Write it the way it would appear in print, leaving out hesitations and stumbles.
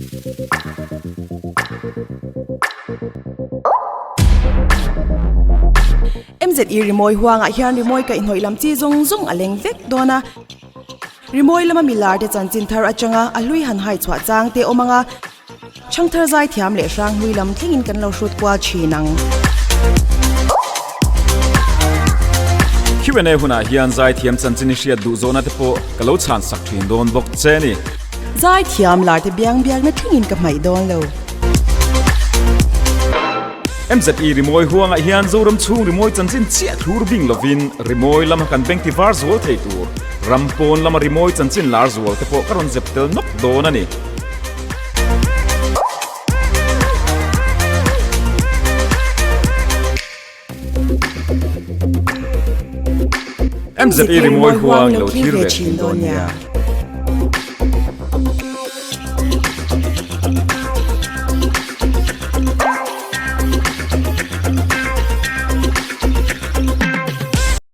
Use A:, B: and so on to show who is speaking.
A: MZE rimawi huangah hian rimawi kaihhnawih lam chi zawng zawng a leng vek dawn a. Rimawi lama milar te chanchin thar atanga a hlui han hai chhuah chang te awm ang a, chhangthar zai thiam leh hrang hlui lam thlengin kan lo hrut kual thin ang.
B: Q&A hunah hian zai thiam chanchin i hriat duh zawhna te pawh ka lo chhan sak thin dawn bawk che ni.
A: Zai thiam lar te biang biakna thlengin ka hmaih dawn lo.
B: MZE rimawi huangah hian Zoram chhung rimawi chanchin chiah thlur bing lovin rimawi lama kan bank ti var zual thei tur ram pawn lama rimawi chanchin lar zual te pawh ka rawn zep tel nawk dawn a ni. MZE rimawi huang i lo thlir ve thin dawn nia.